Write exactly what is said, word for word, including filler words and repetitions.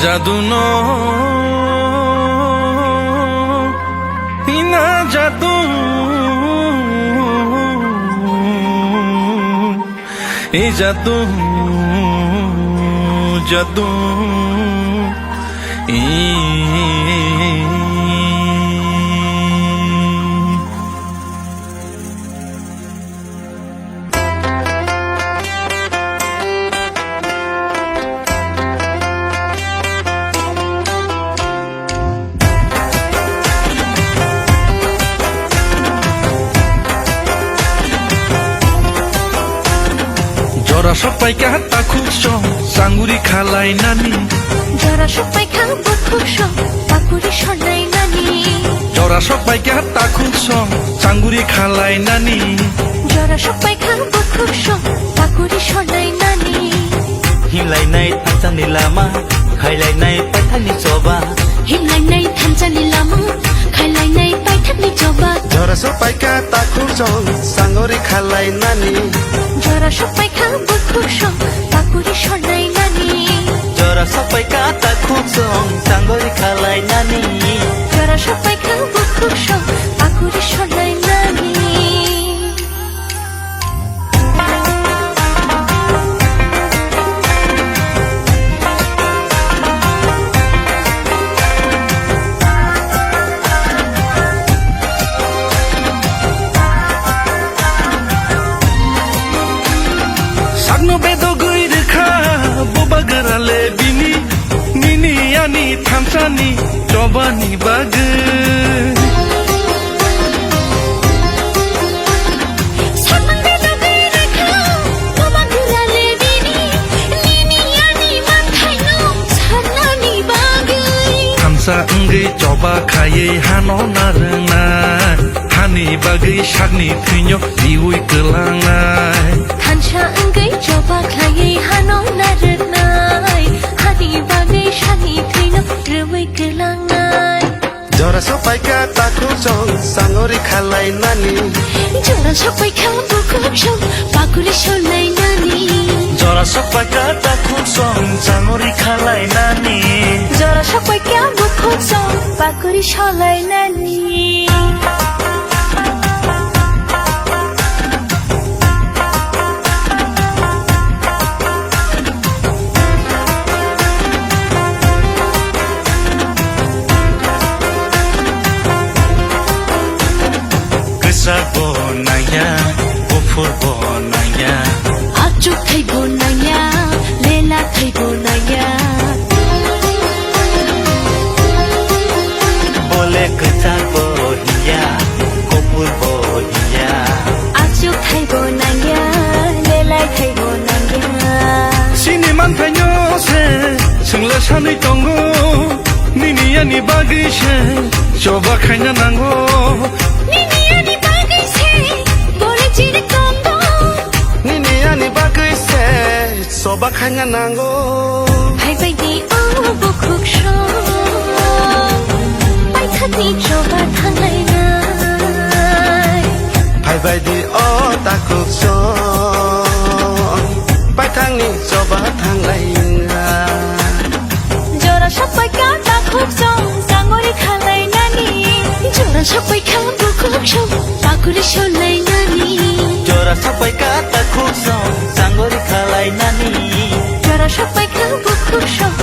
Jadu no, ina jadu, e jadu, jadu, e. Jora sok paikha takhuk song, changuri khalai nani. Jora sok paikha bukhuk song, pakuri sonai nani. Jora sok paikha takhuk song, changuri khalai nani. Jora sok paikha bukhuk song, pakuri sonai nani. Himlai nai thansa ni lama, khailai nai paithak ni choba. Himlai nai thansa ni lama, khailai nai paithak ni choba. Jora sok paikha takhuk song, changuri khalai nani. Jora sok paikha bukhuk song, pakuri sonai nani. Jora sok paikha takhuk song, changuri khalai nani. Jora sok paikha bukhuk song, pakuri sonai nani. Sakno bedogwi rwkha bubagra le bini, nini ani thansani chobani bagwi. Sakno bedogwi rwkha bubagra le bini, nini ani manthaino sanani bagwi. Thansa wngwi choba khaiwi hano narwngnai. Hani bagwi sakni thwino riui kwlangnai. Thansa wngwi choba khlaiwi hano narwknai. Hani bagwi sakni thwino riui kwlangnai. Jora sok paikha takhuk song, changuri khalai nani. Jora sok paikha bukhuk song, pakuri sonai nani. Jora sok paikha takhuk song, changuri khalai nani. Jora sok paikha bukhuk song, pakuri sonai nani. Kwchak bo nangya, buphur bo nangya. Achuk thai bo nangya, lela thai bo nangya. Bole kwchak bo hiya, kopor bo hiya. Achuk thai bo nangya, lelai thai bo nangya. Sini manthaino se, swngla sanwi tongo. Nini ani bagwi se, choba khaina nango. Nini ani bagwi se, bole chiri tongo. Nini ani bagwi se, choba khaina nango. Phaibai di o bukhuk song, paithakni choba thanglainai. Phaibai di o takhuk song, paithakni choba thanglainai. Jora sok paikha takhuk song, changuri khalai nani. Jora sok paikha bukhuk song, pakuri sonai nani. Jora sok paikha takhuk song, changuri khalai nani. Jora sok paikha bukhuk song,